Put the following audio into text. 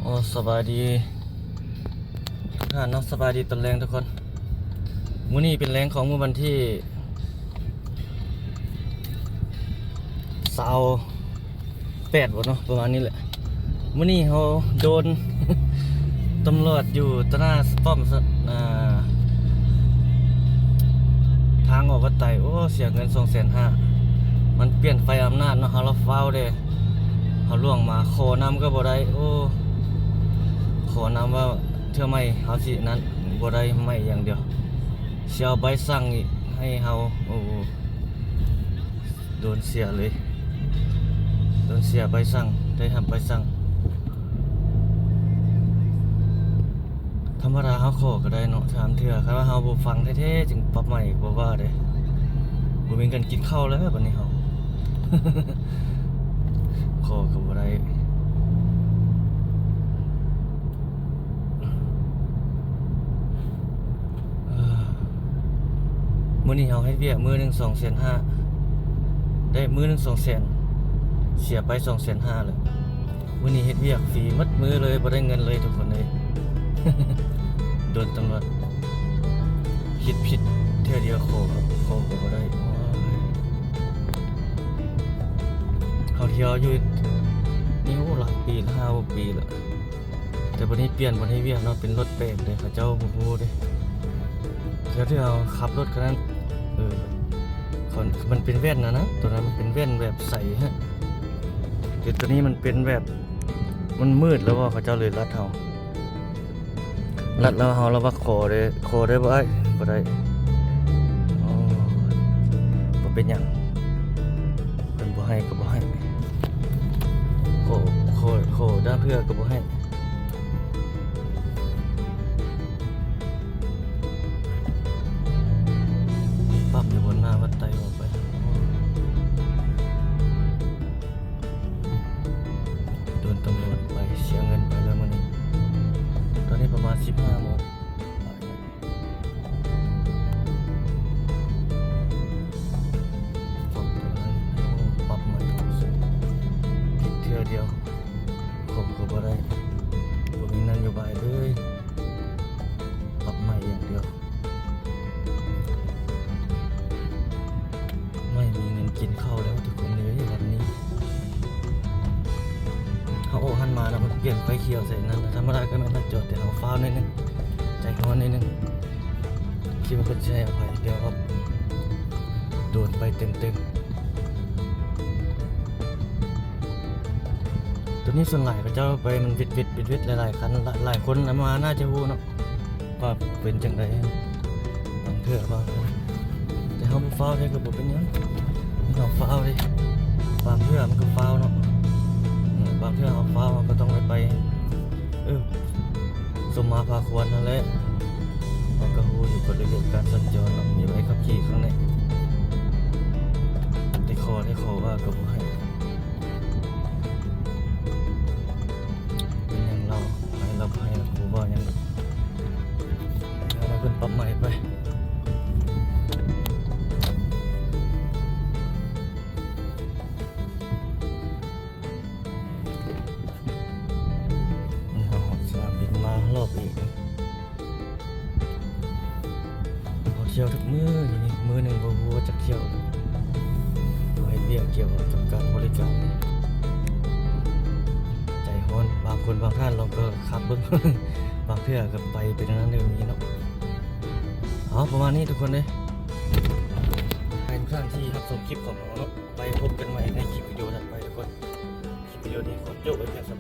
ໂອ້ ສະບາຍດີທຸກທ່ານເນາະ, ສະບາຍດີຕອນແລງທຸກຄົນ. ມື້ນີ້ເປັນແລງຂອງມື້ວັນທີຊາວແປດບໍເນາະ ປະມານນີ້ແຫຼະ. ມື້ນີ້ເຮົາໂດນຕຳຫຼວດຢູ່ຕະໜ້າປ້ອມ ອາ ທາງອອກວັດໄຕ. ໂອ້ ເສຍເງິນສອງແສນຫ້າ ມັນປ່ຽນໄຟອຳນາດເນາະ, ເຮົາລະຟ້າວເດ້ ເຮົາລ່ວງມາ ຂໍນຳກໍບໍ່ໄດ້. ໂອ້ ຂໍນຳວ່າເທື່ອໃໝ່ເຮົາຊິນັ້ນ ບໍ່ໄດ້ໃໝ່ຢ່າງດຽວ, ຊິເອົາໃບສັ່ງອີກໃຫ້ເຮົາ. ໂອ້ ໂດນເສຍເລີຍ ໂດນເສຍໃບສັ່ງ ໄດ້ຮັບໃບສັ່ງ. ທຳມະດາເຮົາຂໍກໍໄດ້ເນາະ ສາມເທື່ອ, ຄັນວ່າເຮົາບໍ່ຟັງແທ້ໆ ຈຶ່ງປັບໃໝ່ ບໍ່ວ່າເດ້. ບໍ່ມີເງິນກິນເຂົ້າແລ້ວບັດນີ້ເຮົາ ຂໍກໍບໍ່ໄດ້. ມື້ນີ້ເຮົາເຮັດວຽກມື້ໜຶ່ງສອງແສນຫ້າ ໄດ້ມື້ໜຶ່ງສອງແສນ ເສຍໄປສອງແສນຫ້າແລ້ວ. ມື້ນີ້ເຮັດວຽກຟຣີໝົດມື້ເລີຍ ບໍ່ໄດ້ເງິນເລີຍທຸກຄົນເອີຍ. ໂດນຕຳຫຼວດເຮັດຜິດເທື່ອດຽວ ຂໍກໍ ຂໍກໍບໍ່ໄດ້. ໂອ້ຍ ເຮົາທ່ຽວຢູ່ນີ້ ໂອ້ ຫຼາຍປີແລ້ວ ຫ້າຫົກປີແລ້ວ, ແຕ່ບັດນີ້ປ່ຽນບ່ອນເຮັດວຽກເນາະ ເປັນລົດແປກເດ້ ເຂົາເຈົ້າບໍ່ຮູ້ເດ້. ແລ້ວທີ່ເຮົາຂັບລົດຄັນນັ້ນ ເອີ ມັນເປັນແວ່ນນະນະ ໂຕນັ້ນມັນເປັນແວ່ນແບບໃສຮະ, ແຕ່ໂຕນີ້ມັນເປັນແບບ ມັນມືດແລ້ວບໍ່ ເຂົາເຈົ້າເລີຍລັດເຮົາ ລັດແລ້ວເຮົາລະວ່າຂໍເດ້ ຂໍໄດ້ບໍ່ອ້າຍ? ບໍ່ໄດ້. ໂອ້ ບໍ່ເປັນຫຍັງ ເພິ່ນບໍ່ໃຫ້ກໍບໍ່ໃຫ້ ຂໍ ຂໍ ຂໍດາເທື່ອກໍບໍ່ໃຫ້. ປັບຢູ່ບົນໜ້າວັດໄຕອອກໄປ ໂດນຕຳຫຼວດໄປ ເສຍເງິນໄປແລ້ວມື້ນີ້. ຕອນນີ້ປະມານສິບຫ້າໂມງ ປັບໃໝ່ ເອົາເສຍ ຜິດເທື່ອດຽວ ຂໍກໍບໍ່ໄດ້ ບໍ່ມີນະໂຍບາຍເລີຍ ປັບໃໝ່ຢ່າງດຽວ. ໄມ່ມີເງິນກິນເຂົ້າແລ້ວທຸກຄົນເອີຍ ວັນນີ້. ເຮົາອອກຫັ້ນມານະ ມັນປ່ຽນໄຟຂຽວໃສ່ນັ້ນ ທຳມະດາກໍແມ່ນເຮົາຈອດ ແຕ່ເຮົາຟ້າວໜ້ອຍໜຶ່ງ ໃຈຮ້ອນໜ້ອຍໜຶ່ງ ຄິດວ່າເພິ່ນຊິໃຫ້ອະໄພ ດຽວກໍໂດນໄປເຕັມໆ. ໂຕນີ້ສ່ວນຫຼາຍເຂົາເຈົ້າໄປມັນເວັດໆໆໆ ຫຼາຍໆຄັນ ຫຼາຍຄົນນະມາໜ້າຈະຮູ້ເນາະ ວ່າເປັນຈັ່ງໃດ. ບາງເທື່ອບາງ ແຕ່ເຮົາບໍ່ຟ້າວເດ້ກໍບໍ່ເປັນຫຍັງ ເຮົາຟ້າວເດ້ ບາງເທື່ອມັນກໍຟ້າວເນາະ. ເອີ ບາງເທື່ອເຮົາຟ້າວ ເຮົາກໍຕ້ອງໄດ້ໄປ ເອີ ສົມມາພາຄວນຫັ້ນແຫຼະ. ເຮົາກໍຮູ້ຢູ່ກົດລະບຽບການສັນຈອນເນາະ ມີໃບຂັບຂີ່ຂ້າງໃນ ແຕ່ຂໍ ແຕ່ຂໍວ່າກໍບໍ່ໃຫ້. ເປັນຫຍັງລາວ ໃຫ້ລາວ ໃຫ້ລາວບໍ່ເວົ້າຫຍັງດອກ ໃຫ້ເພິ່ນປັບໃໝ່ໄປ. ນີ້ເຮົາຮອດສະໜາມບິນມາຮອບອີກ. ເຮົາທ່ຽວທຸກມື້ຢູ່ນີ້ ມື້ໜຶ່ງບໍ່ຮູ້ຈັກທ່ຽວ. ເຮົາເຮັດວຽກກ່ຽວກັບການບໍລິການນີ້ ໃຈຮ້ອນ. ບາງຄົນບາງທ່ານລອງກໍຂັບເບິ່ງ ບາງເທື່ອກໍໄປເປັນອັນນັ້ນກໍມີເນາະ. ເອົາ ປະມານນີ້ທຸກຄົນເດ້ ໃຫ້ທຸກທ່ານທີ່ຮັບຊົມຄລິບຂອງເຮົາເນາະ. ໄປພົບກັນໃໝ່ໃນຄລິບວິດີໂອຖັດໄປທຸກຄົນ. ຄລິບວິດີໂອນີ້ຂໍຈົບໄວ້ພຽງສ່